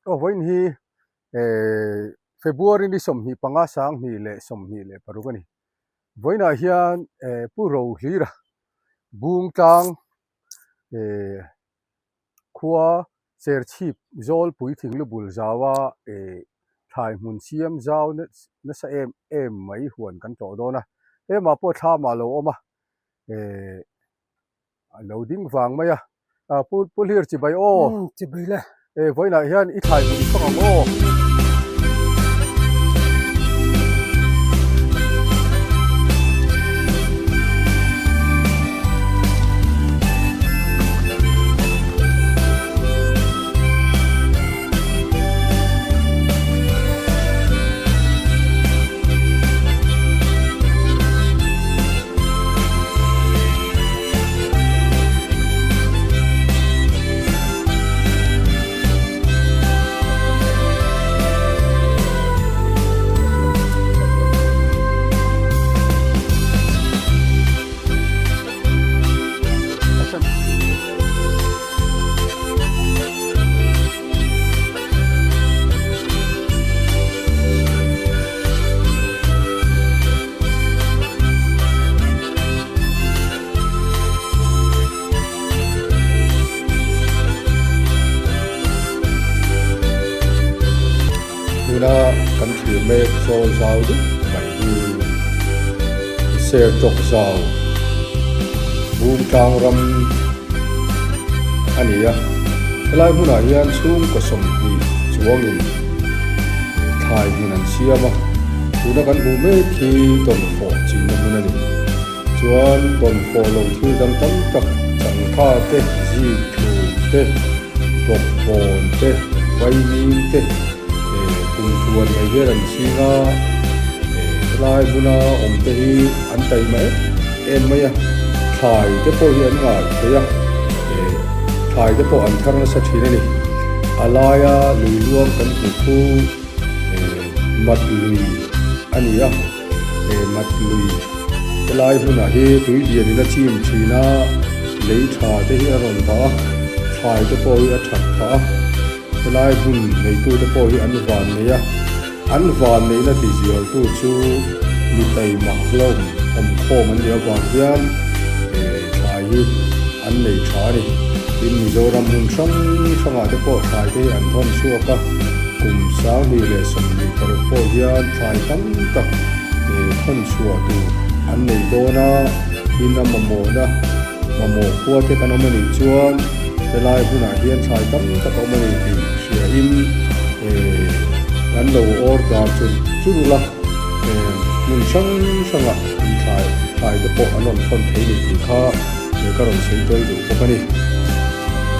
Aw vawiin hi eh February ni 25 2026 a ni. Vawiinah hian eh Pu Rohlira Bungtlang eh khua Serchhip Zawlpui thinglu bul zaua eh thlai hmun siam zau nasa em em mai huan kan tlawh dawn a. Hemah pawh thlam ah lo awm a eh A lo ding vang mai a. A pu pu hlir chibai aw. Umm chibai le. E vawiinah hian i thlai hmun i fang ang aw. Tuna kan thlir mek zawl zau dup mai hi Sertawk zau Bungtlang ram a ni a. Helai hmunah hian chhungkaw 20 chuangin thlai hmun an siam a, tuna kan hmuh mek hi dawnfawh chinna hmun a ni. Chuan dawnfawh lo thil dang tam tak changkha te, zik thlum te, bawkbawn te, vaimim te eh kumtluan mai hian an ching a, eh helai hmuna awm te hi an taima em em mai a, thlai te pawh hi an ngah thei a, eh thlai te pawh an thar nasa thin a ni. A laia lui luang kan hmuh khu eh mat lui a ni a, eh mat lui helai hmunah hi tui lian in a chim thin a, lei tha te hi a rawn dah a, thlai te pawh hi a that phah a, helai hmun neitute pawh hi an van nei a. An vanneihna tizialtu chu mi taima hlawm awmkhawm an nih avang hian thlai hi an nei tha a ni. Tin, Mizoram hmun hrang hrangah te pawh thlai te hi an thawn chhuak a, kum 2026 pawh hian thlai tam tak thawn chhuah tur an nei dawn a, tin a mamawhna mamawh khua te kan awm a nih chuan helai hunah hian thlai tam tak a awm a ni tih hriain kan lo order chur chur ula hmun hrang hrangah in thlai thlai te pawh an rawn thawn thei ni tih kha ka rawn sawi tel duh bawk a ni.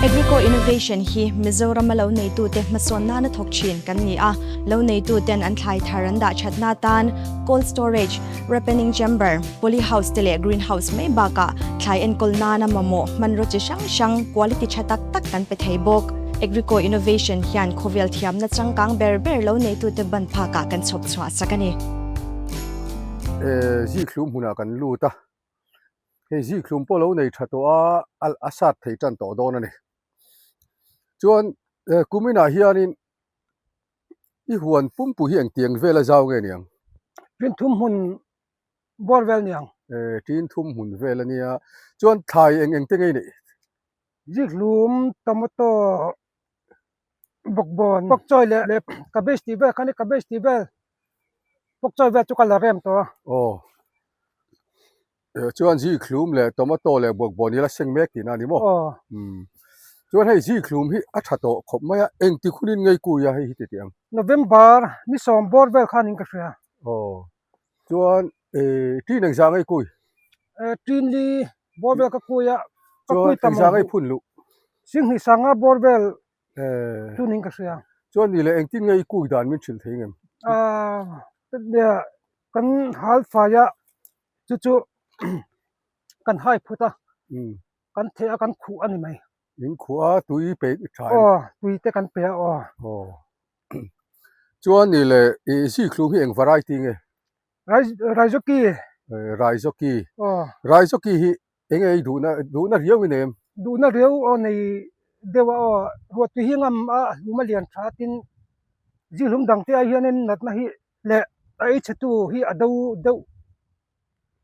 Agrico Innovation hi Mizorama lo neitute hmasawn nana thawk thin kan ni a, lo neituten an thlai thar an dah thatna tan cold storage, Ripening chamber, poly house te leh green house mai bakah thlai enkawl nana mamawh hmanraw chi hrang hrang quality tha tak tak kan pe thei bawk. Agrico Innovation hian khawvel thiamna changkang ber ber lo neitute ban phakah kan chhawp chhuah sak a ni. Zikhlum hmunah kan lut a, hei zikhlum pawh lo nei tha tawh a, a sat thei tan tawh dawn a ni. Chuan kuminah hianin I huan pumpui hi engtiang vela zau nge niang? Tin thum hmun bawr vel niang. Eh, tin thum hmun vel a nia. Chuan thlai eng eng te nge i neih? Zikhlum, tomato, bawkbawn, pakchawi leh leh cabbage tih vel kha ni cabbage tih vel pakchawi vel chu ka la rem tawh a. Aw. Chuan zikhlum leh tomato leh bawkbawn hi la seng mek tihna a ni maw? Aw. Umm. Chuan hei zikhlum hi a tha tawh khawp mai a, engtik hunin ngei kui a hei hi ti teh ang? November ni sawm bawr vel khan in ka hria. Aw. Chuan eh ṭin engzah ngei kui? Eh ṭin li bawr vel ka kui a, ka Chuan kui tam engzah ang ngei huh. phun luh? Singhnih sanga bawr vel Eh. chuan in ka hria. Chuan ni leh engtin nge i kui dan min hrilh thei ngem? Ah, kan hal fai a. Chu chu kan hai phut a, kan theh a, kan khuh a ni mai. In khuh a, tui pe tha em? Aw, tui te kan pe a aw. Aw. Chuan ni leh i zikhlum hi eng variety nge? Raizoki. Raizoki. Aw. Raizoki hi eng nge i duhna, duhna riau i nei em? Duhna riau aw nei. deuh a aw ruahtui hi ngam a a hlum a lian tha tin zikhlum dang te ah hianin natna hi leh a ei chhe tu hi a do deuh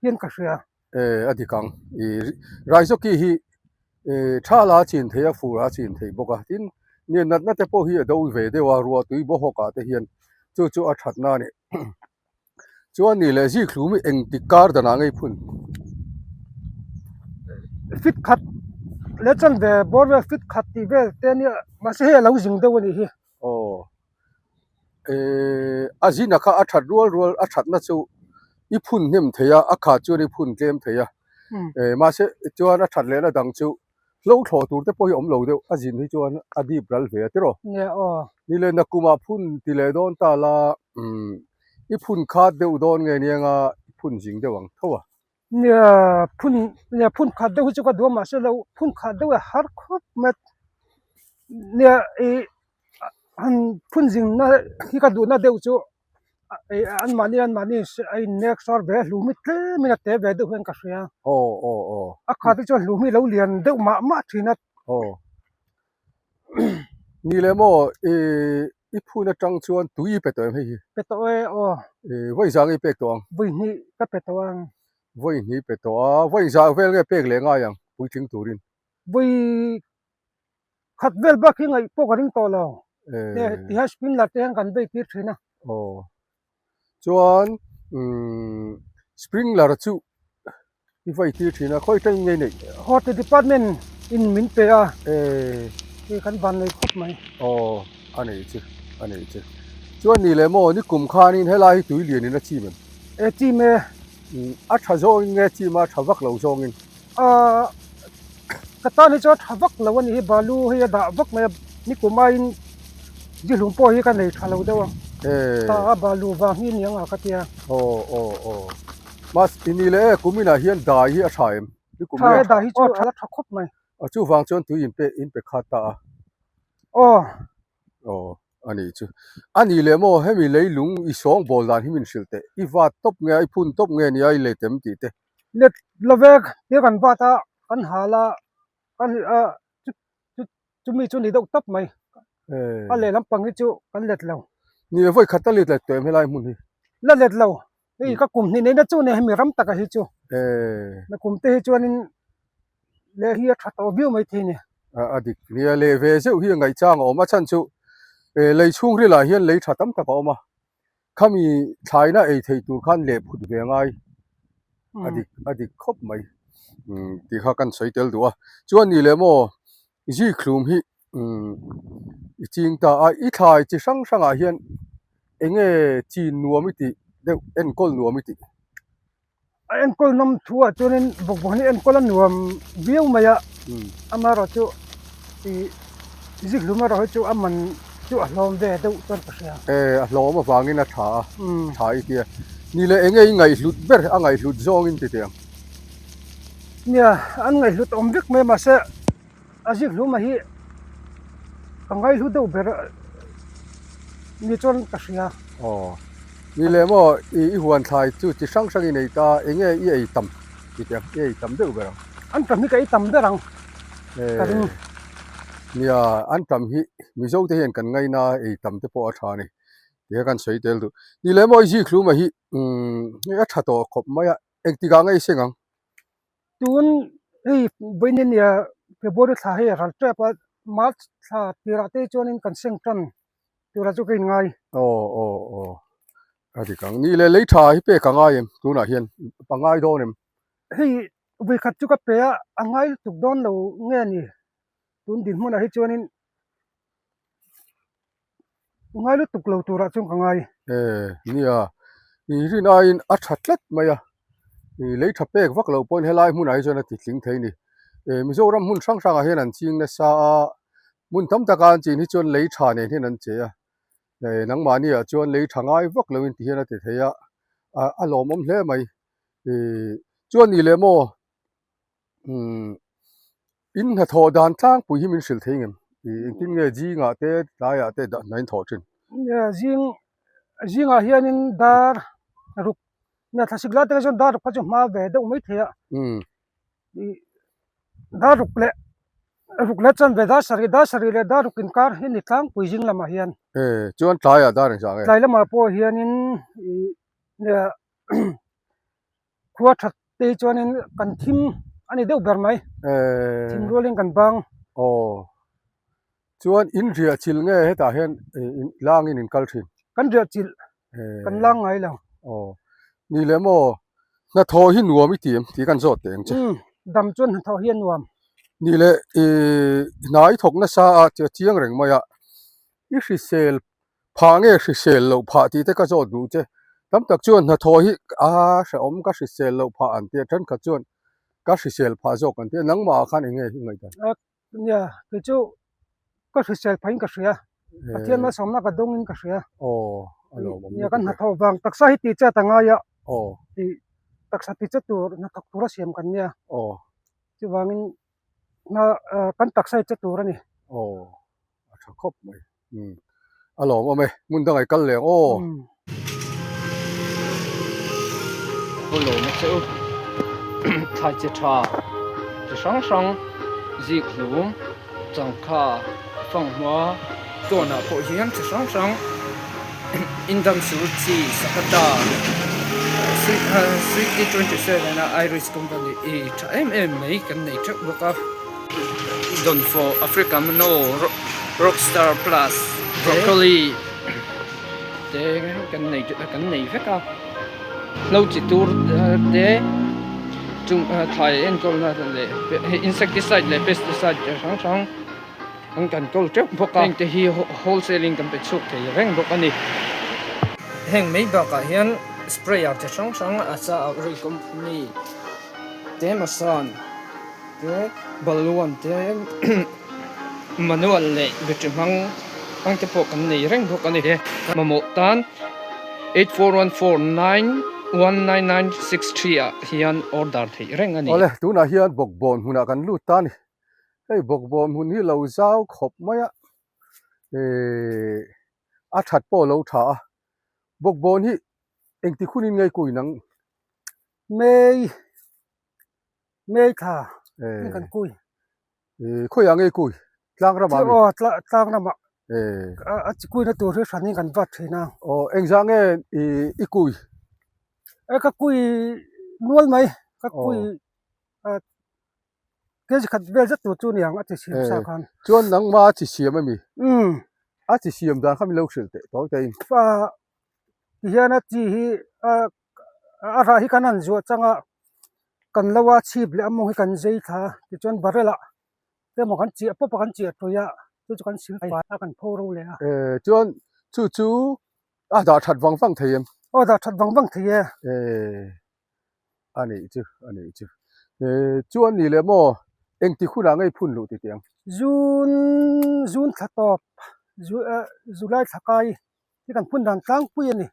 hian ka hria. Eh a dik ang ih Raizawki hi eh tha la chin thei a fur a chin thei bawk a tin nia natna te pawh hi a do ve deuh a ruahtui bawhawk ah te hian chu chu a thatna a ni. Chuan nih leh zikhlum hi engtik kar danah ngei phun? Fit khat leh chan ve bawr vel fit khat tih vel te ania mahse hei a lo zing deuh a nih hi. Aw eh a zina kha a that rual rual a thatna chu i phun hnem thei a a khat chuan i phun tlem thei a eh mahse chuan a that lehna dang chu Hlo thlawh tur te pawh hi awm lo deuh, a zin hi chuan a dip ral ve a tiraw? Nia aw. Ni leh nakumah phun ti leh dawn ta la, umm i phun khat deuh dawn nge nia nga i phun zing deuh ang tho a? Nia phun, nia phun khat deuh hi chu ka duh a mahse lo phun khat deuh a har khawp mai. Nia i han phun zingna hi ka duhna deuh chu Anmahni anmahni a innek sawr ve a hlum hi tlemin a te ve deuh hian ka hria. Aw aw aw. A khat hi chuan hlum hi lo lian deuh mah mah thin a. Aw. Ni leh maw i i phun atang chuan tui i pe tawh em hei hi? Pe tawh e aw. I vawi zah nge i pek tawh ang? Vawi hnih ka pe tawh ang. Vawi hnih pe tawh a, vawi zah vel nge pek leh ngai ang puitling turin? Vawi Khat vel bak hi ngaih pawh ka ring tawh lo. Ti hian sprinkler te hian kan bei tir thin a. Aw. Chuan umm sprinkler chu i vai tir thin a, khawi atangin nge i neih? Horti department in min pe a. Hei kan van nei khawp mai. Aw, a nei chu, a nei chu. Chuan ni leh maw, nikum khanin helai hi tui lianin a chim em? E chim e. A tha zawngin nge chim a, a tha vak lo zawngin? Ahh ka tan hi chuan tha vak lo a ni hi balu hei a dah vak mai a nikum aiin zihlum pawh hi ka nei tha lo deuh a ta a balu vang hi aniang a ka tia. Aw aw aw mas i ni leh e kum inah hian dai hi a tha em nikum hian tha e dai hi chu a la tha khawp mai. A chuvang chuan tui in pe in pe khat ta a. Aw. Aw a nih chu a nih leh maw hemi leilung i sawng bawl dan hi min hrilh teh i vat tawp nge a i phun tawp nge nia i let em tih te. Let lo vek tia kan vat a kan hal a kan a chu chu chumi chu ni deuh tawp mai a lehlam pang hi chu kan let lo. Ni vawi khat a let let tawh em helai hmun hi. La let lo hei ka kum hnih neihna chu nei hemi ram taka hi chu na kum te hi chuanin leh hi a tha tawh viau mai thei a ni. A dik nia leh ve zeuh hi a ngaihchang a awm a chhan chu lei chhungril ah hian lei tha tam tak a awm a Khami thlaina ei theih tur khan leh phut ve ngai a dik a dik khawp mai umm tih kha kan sawi tel duh a chuan ni leh maw zikhlum hi umm i ching ta a i thlai chi hrang hrangah hian eng nge chin nuam i tih deuh enkawl nuam i tih. A enkawl nawm thu ah chuanin bawkbawn hi enkawl a nuam viau mai a, amaherawhchu ih zikhlum erawh hi chu a man chu a hlawm ve deuh chuan ka hria. E a hlawm avangin a tha a, tha i tia. Ni leh enge i ngaihhlut ber a ngaihhlut zawngin ti teh ang. Nia an ngaihhlut awm vek mai mahse A zikhluma hi ka ngaihlu deuh ber ni chuan ka hria. Aw, ni leh maw i i huan thlai chu chi hrang hrang i nei ta, eng nge i ei tam ti teh ang, i ei tam deuh ber ang. An tam hi ka ei tam ber ang ka ring. Nia, an tam hi Mizo te hian kan ngaina ei tam te pawh a tha a ni tih kha kan sawi tel duh. Ni leh maw i zikhluma hi umm a tha tawh khawp mai a, engtikah nge i seng ang? Tun hei vawiin ania February thla hei a ral tep a, March thla tirah te chuanin kan seng tan tura chu ka inngai. Aw aw aw a dik ang. Ni leh lei tha hi pek a ngai em tunah hian a ngai dawn em? Hei vawikhat chu ka pe a, a ngai lutuk dawn lo nge ni tun dinhmunah hi chuanin Ngai lutuk lo turah chuan ka ngai. E, nia, i rin aiin a tha tlat mai a, i lei tha pek vak loh pawhin helai hmunah hi chuan a ti tling thei a ni. E, Mizoram hmun hrang hrangah hian an ching nasa a, hmun tam taka an chin hi chuan lei tha nen hian an che a, e, nangmahni ah chuan lei tha ngai vak loin ti hian a ti thei a, a lawmawm hle mai. E, chuan ni leh maw? Umm in hnathawh dan tlangpui hi min hrilh thei ngem ih engtin nge zingah te tlaiah te dah hna in thawh thin. Nia zing zingah hianin dar ruk nia thlasik lai te chuan dar ruk kha chu hma ve deuh mai thei a ih dar ruk leh. Ruk leh chuan ve dar sarih, dar sarih leh dar ruk inkar hi ni tlangpui zing lamah hian. E, chuan tlaiah dar engzah nge? Tlai lamah pawh hianin ih nia khua that te hi chuanin kan thim a ni deuh ber mai. E. Thim rualin kan bang. Aw. Chuan in riah chilh nge hetah hian langin in kal thin? Kan riah chilh. Kan lang ngai lo. Aw. Ni leh maw, hnathawh hi nuam i ti em tih kan zawt teh ang che. Umm, dam chuan hnathawh hi a nuam. Ni leh i hna i thawk nasa a tia chiang reng mai a, i hrisel phah nge hrisel loh phah tih te ka zawt duh che. Tam tak chuan hnathawh hi a hrehawm ka hrisel loh phah an tia, thenkhat chuan ka hrisel phah zawk an tia, nangmah ah khan eng nge i ngaihdan? Nia, kei chu ka hrisel phahin ka hria. Pathian malsawmna ka dawngin ka hria. Aw, a lo awm. Nia, kan hnathawh vang taksa hi tih chat a ngai a. Aw. Tih taksa ti chat tur hnathawk tura siam kan nia. Aw. Chuvangin hna kan taksa hi chat tur a ni. Aw, a tha khawp mai. Umm, a lawm awm e, hmun dangah i kal leh ang aw. Pu Lawma che u thlai che tha chi hrang hrang zik hlum changkha fanghma tawnah pawh hian chi hrang hrang indam sur chi sakata sweet 27 a Irish company i tha em em mai kan nei teuh bawk a. Dawnfawh Africa Mano Rockstar Plus Broccoli te kan nei kan nei vek a hlo chi tur te chung thlai enkawlna leh insecticide leh pesticide te hrang hrang an kan kawl teuh bawk a heng te hi wholesale in kan pe chhuak thei reng bawk a ni. Heng mai bakah hian sprayer chi hrang hrang a sa a ri company te masan. Te balloon te manual leh battery hmang hmang te pawh kan nei reng bawk a ni. Mamawh tan 8414919963 ah hian order theih reng a ni. Awle, tunah hian bawkbawn hmunah kan lut ta a ni. Hei bawkbawn hmun hi lo zau khawp mai a, ehh a that pawh a lo tha a. Bawkbawn hi engti hunin nge kui nang? May. Mei thla ni kan kui. Khawiah nge kui? Tlang ramah mi? Aw tlang ramah. A chi kuina tur hi hranin kan vat thin a. Aw engzah nge i kui? E ka kui nual mai. Ka kui kg khat vel zet tur chu niang a chi siam sa khan. Chuan nangma a chi siam ami? Umm. A chi siam dan kha min lo hrilh teh tawi teh in. Tihian a chi hi a rah hi kan han zuah chang a kan lo a chhip leh a mawng hi kan zei thla a tichuan barrel ah te emaw kan chiah pawp a kan chiah tawih a chu chu kan sil fai a kan pho ro leh a. Eh chuan chu chu a dah that vang vang thei em? Aw dah that vang vang thei e. Eh a nih chu a nih chu eh chuan nih leh maw engti hunah ngei phun luh ti teh ang? June June thla tawp July thla kai hi kan phun dan tlangpui a ni.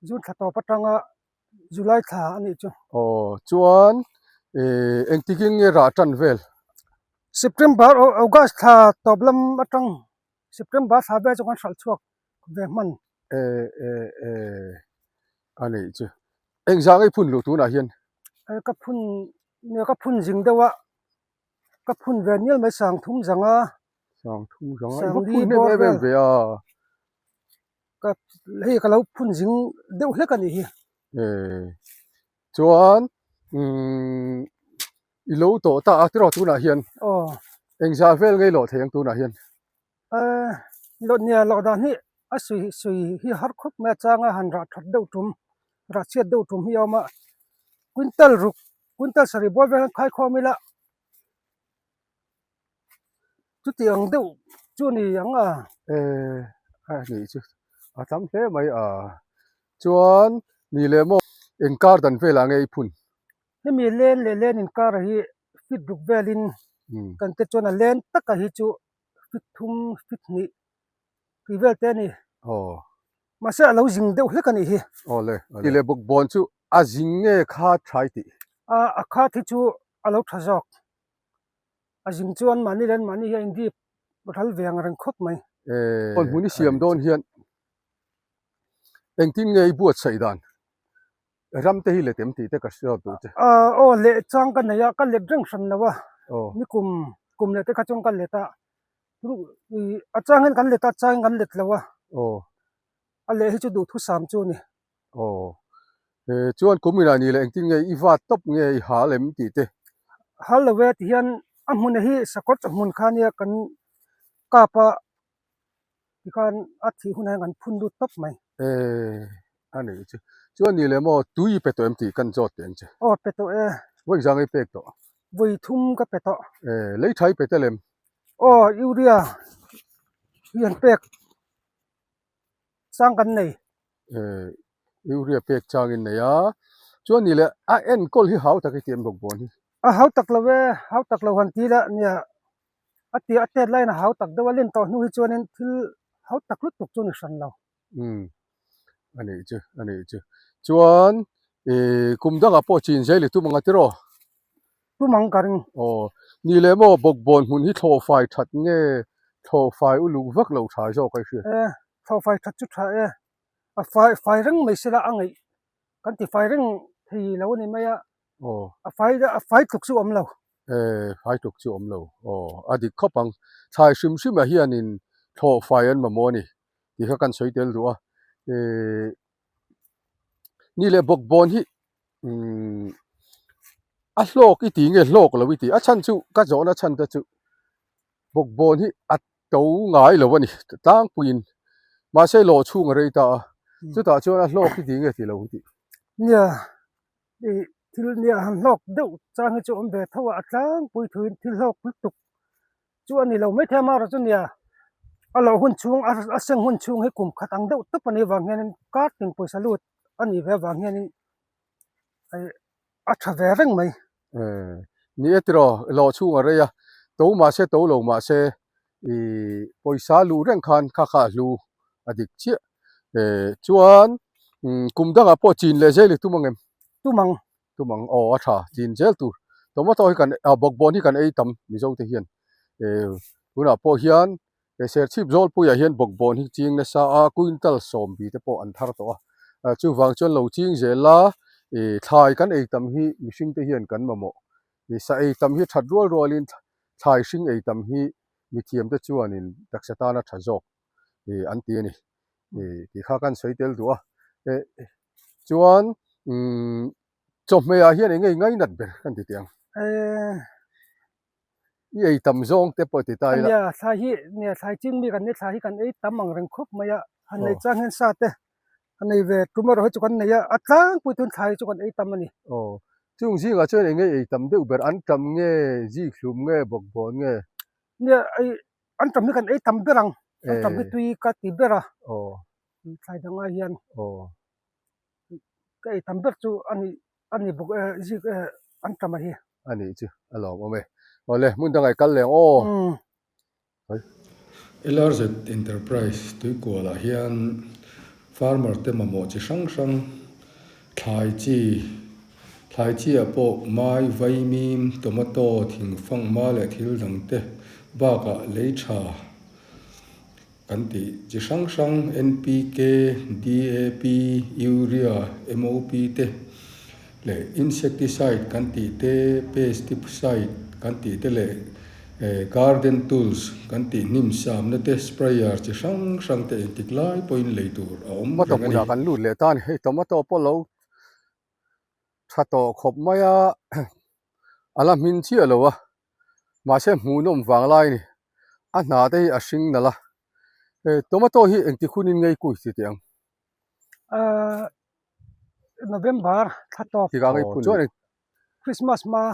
June thla tawp atanga July thla a nih chu. Aw chuan engtikin nge rah tan vel? September August thla tawp lam atang September thla vel chu kan hralh chhuak ve hman. E e e a nih chu. Engzah nge i phun luh tunah hian? Ka phun ka phun zing deuh a. Ka phun ve nial mai sang thum zang a. Sang thum zang a. I va phun em em em ve a. Ka hei ka lo phun zing deuh hlek a nih hi. E chuan umm i lo tawh ta a tiraw tunah hian. Aw. Engzah vel ngei lawh thei ang tunah hian. E lawh nia lawh dan hi a sui sui hi har khawp mai a changa han rah that deuh tum rah chhiat deuh tum hi a awm a quintal ruk quintal sarih bawr vel han khai khawm ila chuti ang deuh chu a ni ang a. E a nih chu a tam hle mai a chuan ni leh maw inkar dan velah nge i phun. Hemi len leh len inkar hi fit ruk velin kan te chuan a len taka hi chu fit thum fit hnih tih vel te a ni. Aw. Mahse a lo zing deuh hlek a nih hi. Aw le. Tih leh bawk bawn chu a zing nge kha tha i tih? A a khat hi chu a lo tha zawk. A zing chuan mahni leh mahni hi a indip ral ve ang reng khawp mai. Eh. Aw hmun i siam dawn hian engtin nge i buatsaih dan? Ram te hi let em tih te ka hriat duh che. Aw leh chang ka nei a, ka let reng hran lo a. Ni kum kum leh te kha chuan ka let a, a chang hian kan let a, a chang hian kan let lo a. A leh hi chu duhthusam chu a ni. Aw. Chuan kum inah ni leh engtin nge i vat tawp nge i hal em tih te? Hal lo e ti hian a hmun hi sakawr chaw hmun kha nia kan kap a tikhan a thih hunah hian kan phun lut tawp mai. E a nih chu. Chuan ni leh maw tui i pe tawh em tih kan zawt teh ang che. Aw pe tawh e. Vawi zang i pek tawh? Vawi thum ka pe tawh. E lei tha i pe tel em? Aw urea hi an pek. Chang kan nei. Eh, urea pek changin nei a. Chuan ni leh a enkawl hi hau tak i ti em bawk bawn hi. A hau tak lo e, hau tak lo han ti la nia. A tia a tet laiin a hau tak deuh a, len tawh hnu hi chuanin thil hau tak lutuk chu ni hran lo. Umm, a nih chu, a nih chu. Chuan eh kum dangah pawh chin zel i tum ang a tiraw? Tum ang ka ring. Aw, ni leh maw bawkbawn hmun hi thlawhfai that nge thlawhfai uluk vak lo tha zawk a i hriat? E, thlawhfai that chu tha e. A fai fai reng mai sela a ngaih kan ti fai reng thei lo a ni mai a. Aw. A fai a fai tluk chu awm lo. E, fai tluk chu awm lo. Aw, a dik khawp ang. Thlai hrim hrim ah hianin thlawhfai an mamawh a ni tih kha kan sawi tel duh a. E, ni leh bawkbawn hi umm a hlawk i ti nge hlawk lo i ti a chhan chu ka zawhna chhan te chu bawkbawn hi a to ngai lo a ni tlangpuiin mahse lawh chhung a rei ta a chutah chuan a hlawk i ti nge ti lo i tih. Nia ih thil nia han hlawk deuh chang hi chu awm ve tho a a tlangpui thuin thil hlawk lutuk chu a ni lo maithei amaherawh chu nia a lawh hun chhung a seng hun chhung hi kum khat ang deuh tawp a nih vang hianin kar tin pawisa lut a nih ve avang hianin ih a tha ve reng mai. Eh ni e tiraw lawh chhung a rei a to mahse to lo mahse ih pawisa luh reng khan kha kha a hlu a dik chiah eh chuan kum dangah pawh chin leh zel i tum ang em? Tum ang. Tum ang aw a tha chin zel tur tomato hi kan ah bawkbawn hi kan ei tam mizo te hian eh tunah pawh hian he serchhip zawlpuiah hian bawkbawn hi ching nasa a quintal sawmbi te pawh an thar tawh a chuvang chuan lo ching zel a ih thlai kan ei tam hi mihring te hian kan mamawh ih sa ei tam hi that rual rualin thlai hring ei tam hi mithiam te chuanin taksa tana tha zawk ih an ti a ni ih tih kha kan sawi tel duh a eh chuan umm chawhmeh ah hian eng nge ngainat ber kan ti teh ang eh i ei tam zawng te pawh ti ta ila nia thlai hi nia thlai ching mi kan nei thlai hi kan ei tam ang reng khawp mai a han nei chang hian sa te han nei ve tum erawh hi chu kan nei a a tlangpui tun thlai chu kan ei tam a ni aw chung zingah chuan eng nge ei tam deuh ber an tam nge zikhlum nge bawkbawn nge nia ei An tam hi kan ei tam ber ang, an tam hi tui ka ti ber a, thlai dang ai hian ka ei tam ber chu a ni a ni bawk e zik e an tam a hi. A nih chu a lawm awm e. Awle hmun dangah i kal leh ang aw. LRZ Enterprise tuikualah hian farmer te mamawh chi hrang hrang thlai chi thlai chi ah pawh mai vaimim tomato thingfang ma leh thil dang te bakah lei tha kan tih chi hrang hrang N_P_K D_A_P urea M_O_P te leh insecticide kan tih te pesticide kan tih te leh Eh garden tools kan tih hnim samna te sprayer chi hrang hrang te engtik lai pawhin lei tur a awm reng a ni. Kan lut leh ta a ni hei tomato pawh lo tha tawh khawp mai a a la hmin chiah lo a mahse hmuhnawm vang lai a ni a hna te hi a hring nalh a eh tomato hi engtik hunin ngei kui ti teh ang. Ahh November thla tawp. Chuan Christmas hma.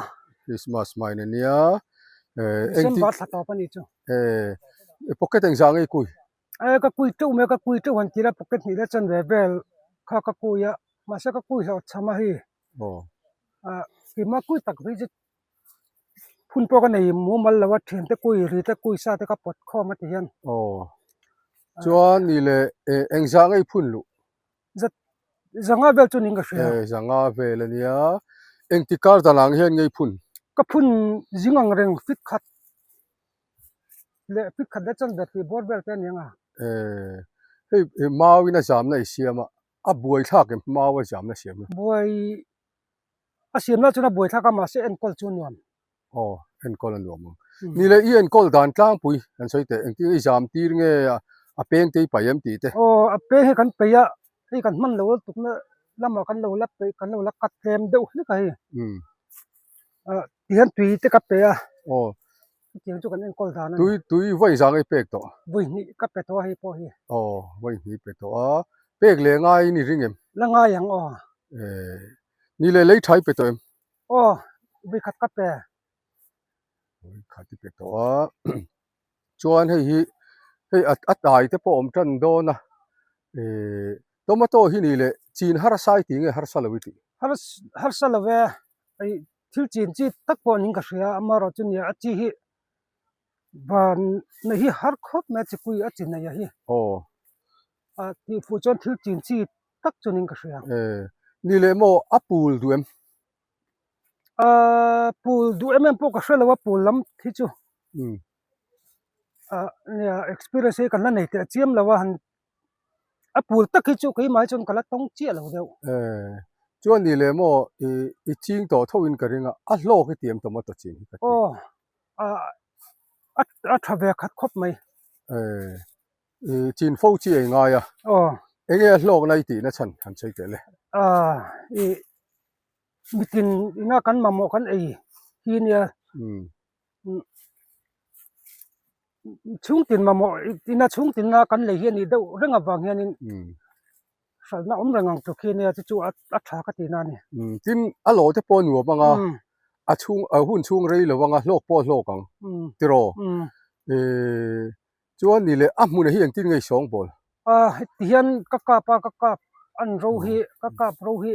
Christmas hma in ania. December thla tawp a ni chu. Eh pocket engzah nge i kui? Eh ka kui teuh mai a, ka kui teuh han tih la pocket hnih la chan ve vel kha ka kui a, mahse ka kui hlauh cham a hei. Aw. Ah keimah kui tak phei chu phun pawh ka nei mumal lo a, thian te kui ri te kui sa te ka pawt khawm a ti hian. Aw. Chuan ni leh engzah nge i phun luh? Zat zanga vel chu niin ka hria. Eh zanga vel a nia. Engti kar dan ang hian ngei phun? Ka phun zing ang reng fit khat leh fit khat leh chuan battery bawr vel te a ni ang a. Eh hei mau in a zamna i siam a, a buai thlak em mau a zamna siam hi? Buai a siamna chuan a buai thlak a mahse enkawl chu a nuam. Aw Enkawl a nuam ang. Ni leh i enkawl dan tlangpui kan sawi teh engtin i zam tir nge a peng te i paih em tih te. Aw a peng hi kan peih a, hei kan hman lo tukna lamah kan lo la peih kan lo la cut tlem deuh hlek a hei. Tihian tui te ka pe a. Aw. Chutiang chu kan enkawl dan a ni. Tui tui vawi zang i pek tawh. Vawi hnih ka pe tawh a hei pawh hi. Aw vawi hnih pe tawh a, pek leh ngai in i ring em? La ngai ang aw. Ni leh lei tha i pe tawh em? Aw, vawikhat ka pe. Vawikhat i pe tawh a, chuan hei hi hei a a tai te pawh a awm tan dawn a, eh tomato hi ni leh chin harsa i tih nge harsa lo i tih? Harsa lo e, hei thil chin chi tak pawh niin ka hria amaherawh chu nia a chi hi van nei hi har khawp mai a chipui a chi nei a hi. Aw. A tih fuh chuan thil chin chi tak chu niin ka hria. Eh, ni leh maw a pul duh em? Ahh pul duh em em pawh ka hre lo a pul lam hi chu. Umm. Ah nia experience hi kan la nei teh chiam lo a han a pul tak hi chu keimah hi chuan ka la tawng chiah lo deuh. Eh, chuan ni leh maw i i ching tawh tho in ka ring a, a hlawk i tiam tomato chin hi ka ti. Aw, ah a a tha ve khat khawp mai. Eh. I chin fo chi ei ngai a. Aw. Enge a hlawkna i tihna chhan han sawi teh le. Aaa i mitin ina kan mamawh kan ei hi nia. Umm. Chhungtin mamawh ina chhungtinna kan lei hi a nih deuh reng avang hianin. Umm. Hralhna awm reng ang tluk hi nia chu chu a tha ka tihna a ni. Umm tin a lawh te pawh nuam ang a, a chhung a hun chhung rei lo ang a hlawk pawh a hlawk ang tiraw? Umm. Ehh Chuan ni leh a hmunah hi engtin nge i sawng bawl? A heti hian ka kap a, ka kap an ro hi, ka kap ro hi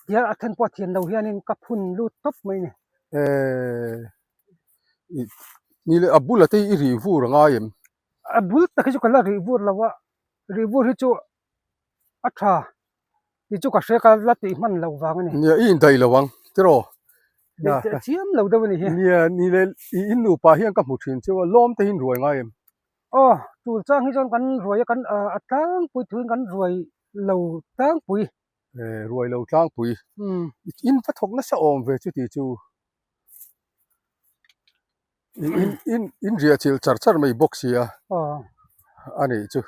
tihian a then pawh a thian lo hianin ka phun lut tawp mai a ni. Eh, ni leh a bula te hi i rih vur a ngai em? A bul tak hi chu ka la rih vur lo a, rih vur hi chu a tha tih chu ka hre ka la tih hman loh vang a ni. Nia i indaih lo ang tiraw? Daih teh chiam lo deuh a ni hi. Nia ni le i in nupa hian ka hmu thin chu a lawm te hi in ruai ngai em? Aw tul chang hi chuan kan ruai a kan a tlangpui thuin kan ruai lo tlangpui. Eh ruai lo tlangpui. In va thawk nasa awm ve chuti chu. In in in riah chilh char char mai bawk sia a nih chu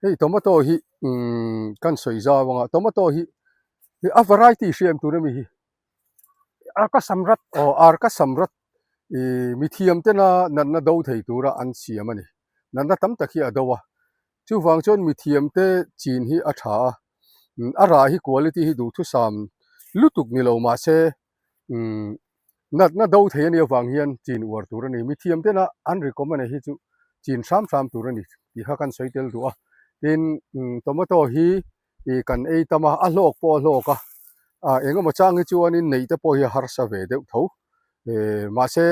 hei tomato hi umm kan sawi zau anga tomato hi a variety hriam tur ami hi arka samrat aw arka samrat ih mithiam tena natna do thei tura an siam a ni natna tam tak hi a do a chuvang chuan mithiam te chin hi a tha a a rah hi quality hi duhthusam lutuk ni lo mahse umm natna do thei a nih avang hian chin uar tur a ni mithiam tena an recommend a hi chu chin hram hram tur a ni tih kha kan sawi tel duh a tin umm tomato hi ih kan ei tam a a hlawk pawh a hlawk a ah eng emaw chang hi chuanin neih te pawh hi a harsa ve deuh tho eh mahse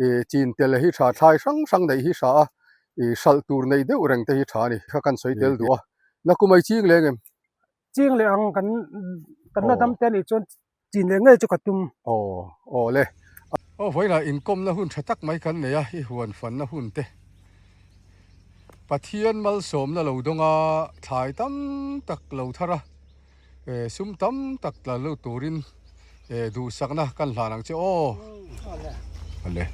ih chin tel hi tha thlai hrang hrang neih hi tha a ih hralh tur neih deuh reng te hi tha a ni kha kan sawi tel duh a nakumai ching leng em. Ching leh ang kan kan la dam te anih chuan chin leh ngei chu ka tum. Aw aw le. Aw vawiinah inkawmna hun tha tak mai kan nei a, i huan fanna hun te. Pathian malsawmna lo dawng a, thlai tam tak lo thar a, sum tam tak tla lut turin duhsakna kan hlan ang che aw. Aw le. Aw le.